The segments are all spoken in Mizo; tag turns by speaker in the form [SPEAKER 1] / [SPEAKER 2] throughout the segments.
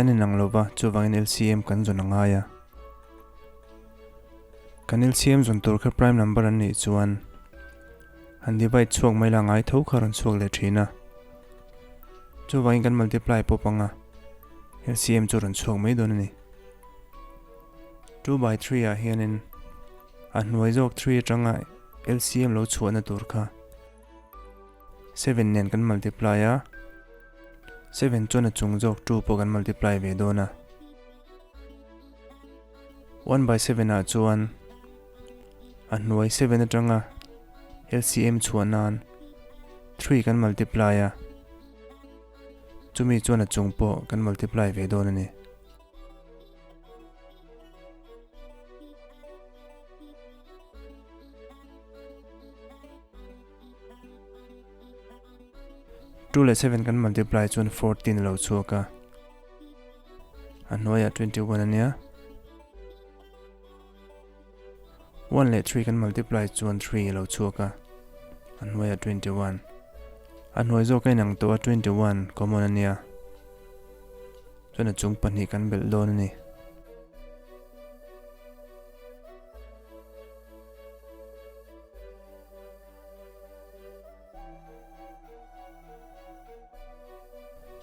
[SPEAKER 1] an inang lo va, chuvangin LCM kan zawn a ngai a. Kan LCM zawn tur kha prime number an nih chuan han divide chhuak mai la ngai tho kha rawn chhuak leh thin a. Chuvangin kan multiply pawp ang a, LCM chu rawn chhuak mai dawn a ni. 2 by 3 ah hianin a hnuai zawk 3 atanga LCM lo chhuahna tur kha 7 nen kan multiply a, 7 chuan a chung zawk 2 pawh kan multiply ve dawn a. 1 by 7 ah chuan a hnuai 7 atanga LCM chhuah nan 3 kan multiply a, chumi chuan a chung pawh kan multiply ve dawn a ni. 2 leh 7 kan multiply chuan 14 a lo chhuak a, a hnuaiah 21 a nia. 1 leh 3 kan multiply chuan 3 a lo chhuak a, a hnuaiah 21. A hnuai zawk a inang tawh a, 21 common a nia. Chuan a chung pahnih kan belh dawn a ni.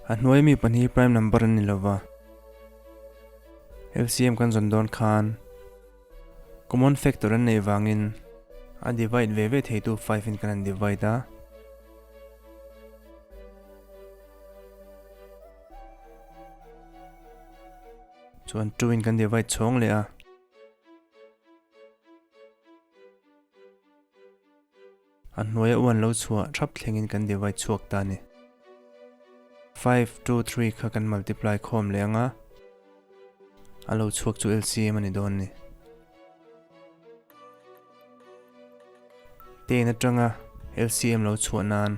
[SPEAKER 1] A hnuai mi pahnih prime number an ni lova. LCM kan zawn dawn khan common factor an neih vangin a divide ve ve theitu 5 in kan han divide a. Chuan 2 in kan divide chhawng leh a. A hnuaia uan lo chhuah thap thlengin kan divide chhuak ta a ni. 5, 2, 3 kha kan multiply khawm leh ang a, a lo chhuak chu LCM a ni dawn a ni. 10 atanga LCM lo chhuah nan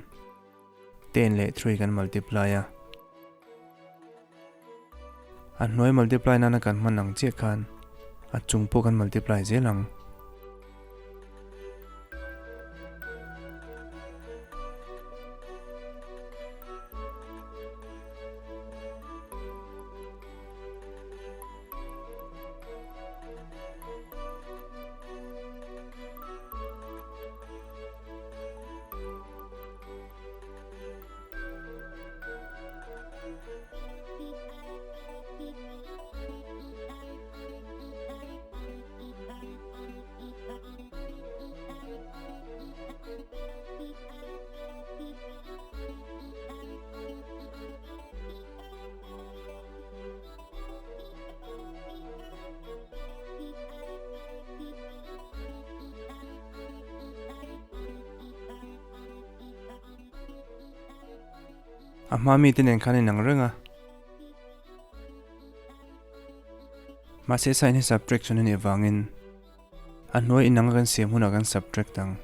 [SPEAKER 1] 10 leh 3 kan multiply a. A hnuai multiply nana kan hman ang chiah khan a chung pawh kan multiply zel ang. A hma mite nen khan inang reng a. Mahse sign hi subtraction a nih avangin a hnuai inang a kan siam hunah kan subtract ang.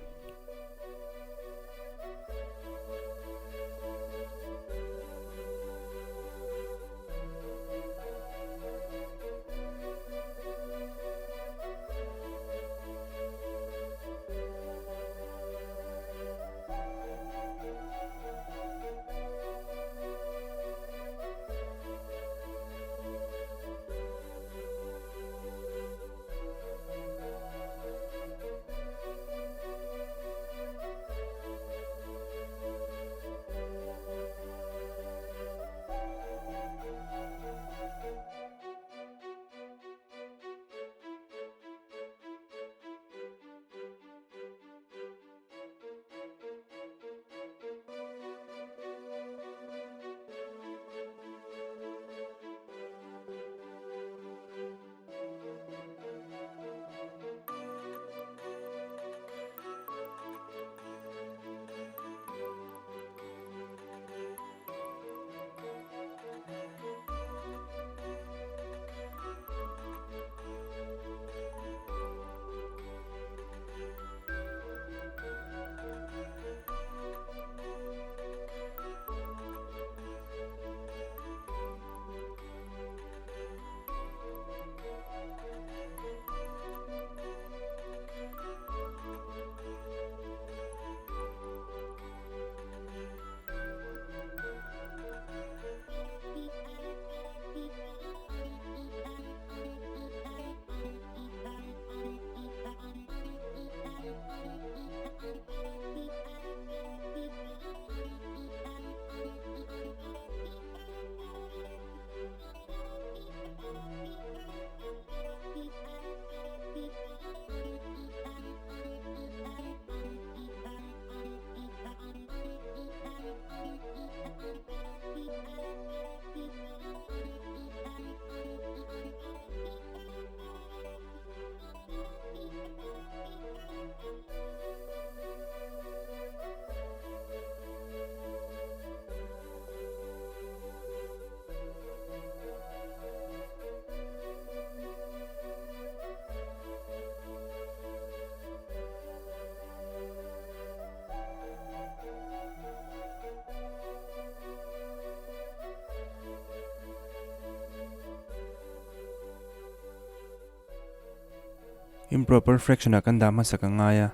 [SPEAKER 1] Improper fraction ah kan dah hmasak a ngai a,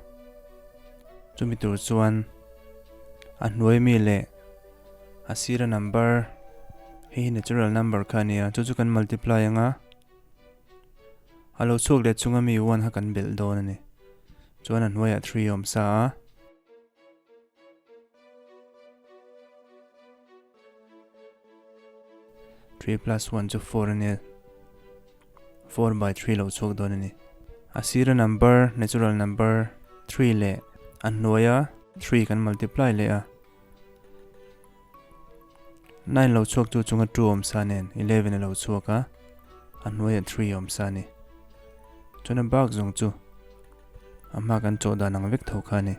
[SPEAKER 1] chumi tur chuan a hnuai mi leh a sira number hei hi natural number kha a ni a, chu chu kan multiply ang a, a lo chhuak leh chunga mi one kha kan belh dawn a ni. Chuan a hnuaiah three a awm sa a. 3 plus 1 chu 4 a nia 4 by 3 lo chhuak dawn a ni a sira number natural number 3 leh a hnuaia 3 kan multiply leh a 9 lo chhuak chu chunga 2 awm sa nen 11 a lo chhuak a a hnuaia 3 awm sa ni chuan a bak zawng chu a hma kan chawh dan ang vek tho kha a ni.